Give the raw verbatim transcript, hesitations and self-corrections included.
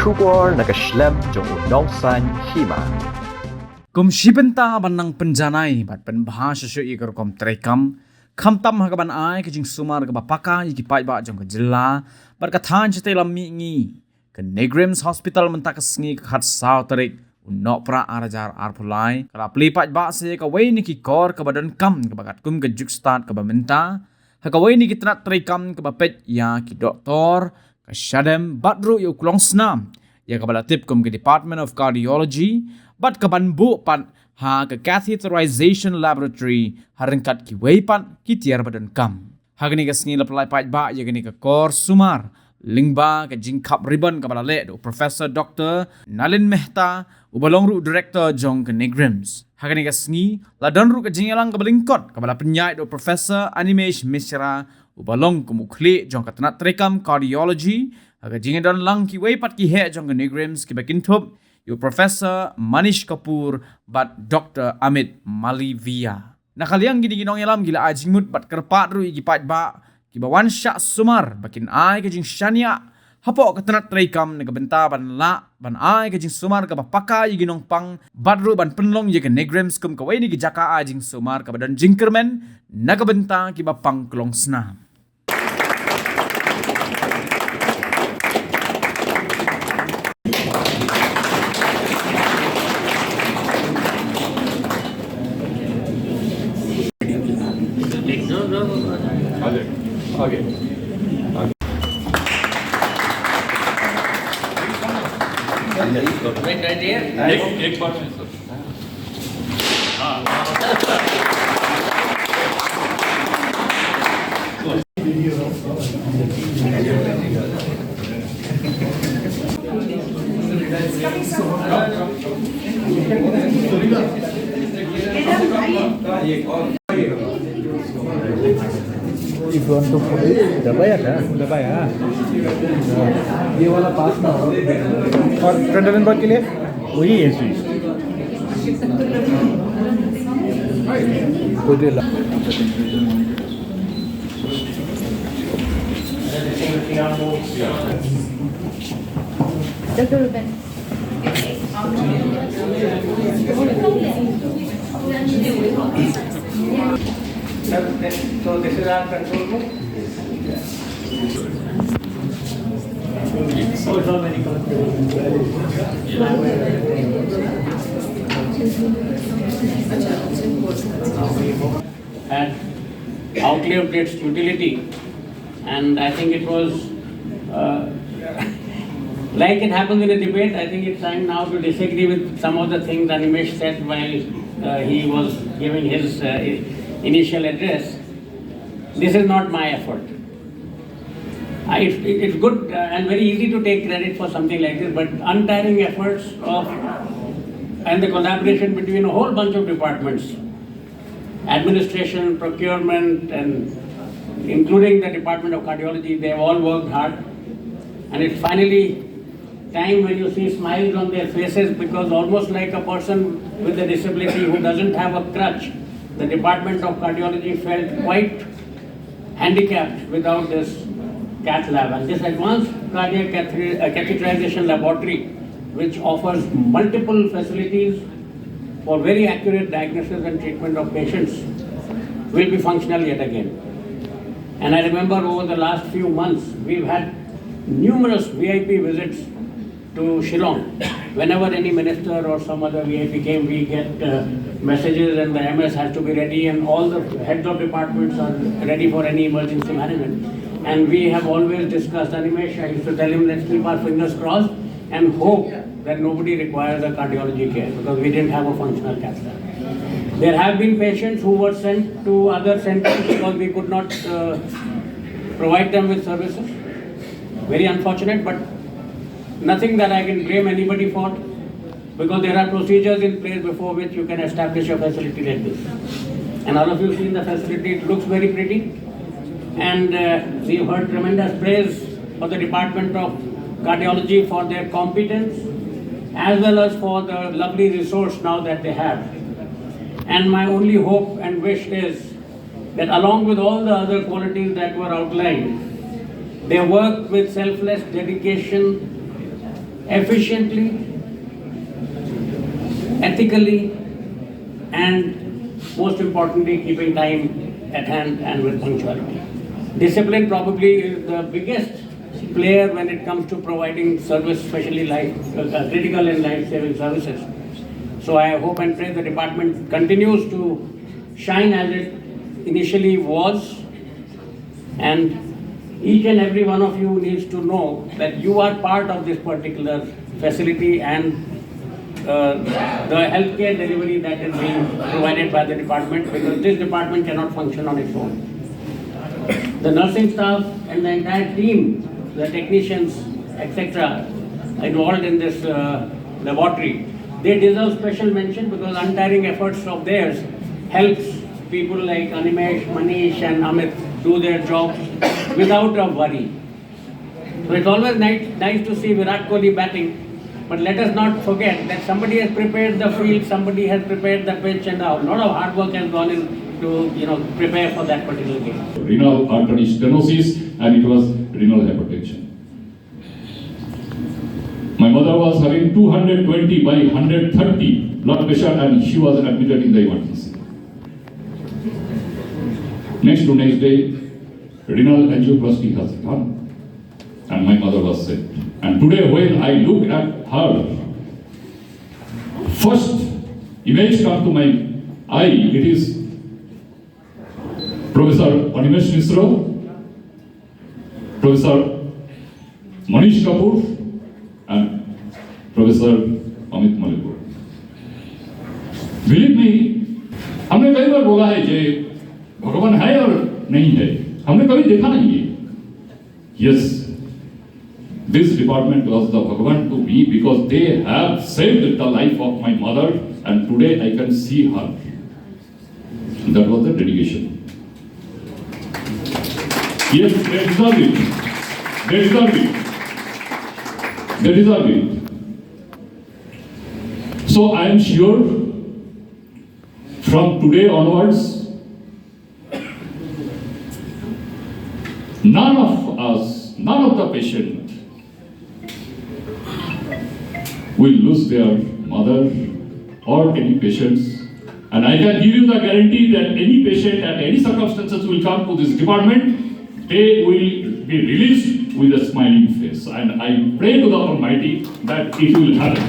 Khubor na ka shlem jong u Nongsaiñ Hima. Kum shi bynta ban nang pynjanai bad pynbha shuh shuh ïa ka rukom treikam, khamtam ha kaban ai ka jingsumar kaba paka ïa ki paidbah jong ka jylla bad ka thaiñ shatei lam mihngi, ka NEIGRIHMS Hospital mynta ka sngi ka khatsaw tarik u Nohprah ar hajar arphew lai ka la plie paidbah sa ïa kawei na ki kor kaba donkam kaba katkum ka jukstad kaba mynta ha kawei na ki tnat treikam kaba peit ïa ki doktor, ka shadem bad ruh ïa u klongsnam ïa kaba la tip kum ka Department of Cardiology bad kaban buh pat ha ka Catheterization Laboratory ha ryngkat kiwei pat ki tiar ba donkam. Ha kane ka sngi la plie paidbah ïa kane ka kor sumar lyngba ka jingkhap ribon kaba la leh da u Professor Doctor Nalin Mehta uba long ruh Director jong ka NEIGRIHMS. Ha kane ka sngi la don ruh ka jingïalang kaba lyngkot kaba la pynïaid da u Professor Animesh Mishra uba long kum u khlieh jong ka tnat treikam cardiology, ha ka jingdon lang kiwei pat ki heh jong ka NEIGRIHMS kiba kynthup ïa u Professor Manish Kapoor bad Doctor Amit Malviya. Na ka liang kine ki nongïalam ki la ai jingmut bad kyrpad ruh ïa ki paidbah kiba wan shah sumar ba kin ai ka jingshaniah hapoh ka tnat treikam na ka bynta ban lah ban ai ka jingsumar kaba paka ïa ki nongpang bad ruh ban pynlong ïa ka NEIGRIHMS kum kawei na ki jaka ai jingsumar kaba don jingkyrmen na ka bynta kiba pang klongsnam. एक, एक बार में sir. If you want to put it, दबाया था? दबाया। ये वाला पास ना हो। और फ्रंट एंड बैक के लिए? वही है स्विच। कोई भी ला- doctor Ruben. So this is our control room. Had outlived its utility, and I think it was, uh, like it happens in a debate, I think it's time now to disagree with some of the things Animesh said while, uh, he was giving his, uh, i- initial address. This is not my effort. I, it, it's good, uh, and very easy to take credit for something like this, but untiring efforts of and the collaboration between a whole bunch of departments, administration, procurement, and including the Department of Cardiology, they have all worked hard. And it's finally time when you see smiles on their faces, because almost like a person with a disability who doesn't have a crutch, the Department of Cardiology felt quite handicapped without this cath lab. And this advanced cardiac catheter- uh, catheterization laboratory, which offers multiple facilities for very accurate diagnosis and treatment of patients, will be functional yet again. And I remember over the last few months, we've had numerous V I P visits to Shillong. Whenever any minister or some other V I P came, we get, uh, messages, and the M S has to be ready, and all the heads of departments are ready for any emergency management. And we have always discussed, Animesh, I used to tell him, let's keep our fingers crossed and hope that nobody requires a cardiology care, because we didn't have a functional cath lab. There have been patients who were sent to other centers because we could not, uh, provide them with services. Very unfortunate, but nothing that I can blame anybody for, because there are procedures in place before which you can establish a facility like this. And all of you seen the facility, it looks very pretty. And, uh, we've heard tremendous praise for the Department of Cardiology for their competence, as well as for the lovely resource now that they have. And my only hope and wish is that along with all the other qualities that were outlined, they worked with selfless dedication efficiently, ethically, and most importantly, keeping time at hand and with punctuality. Discipline probably is the biggest player when it comes to providing service, especially life, uh, critical and life-saving services. So I hope and pray the department continues to shine as it initially was, and each and every one of you needs to know that you are part of this particular facility and uh, the healthcare delivery that is being provided by the department, because this department cannot function on its own. The nursing staff and the entire team, the technicians, et cetera, involved in this uh, laboratory, they deserve special mention because untiring efforts of theirs helps people like Animesh, Manish, and Amit do their jobs without a worry. So it's always nice, nice to see Virat Kohli batting, but let us not forget that somebody has prepared the field, somebody has prepared the pitch, and a lot of hard work has gone in to you know prepare for that particular game. Renal artery stenosis, and it was renal hypertension. My mother was having two hundred twenty by one hundred thirty blood pressure, and she was admitted in the emergency. Next to next day, renal angioplasty has done, and my mother was saved. And today, when I look at her, first image come to my eye, it is Professor Animesh Misra, Professor Manish Kapoor, and Professor Amit Malipur. Believe me, हमने कई बार बोला है कि भगवान है और नहीं है, हमने कभी देखा नहीं है। Yes, this department was the Bhagavan to me because they have saved the life of my mother, and today I can see her. That was the dedication. Yes, they deserve it. They deserve it. They deserve it. So I am sure from today onwards, none of us, none of the patient will lose their mother or any patients. And I can give you the guarantee that any patient at any circumstances will come to this department, they will be released with a smiling face. And I pray to the Almighty that it will happen.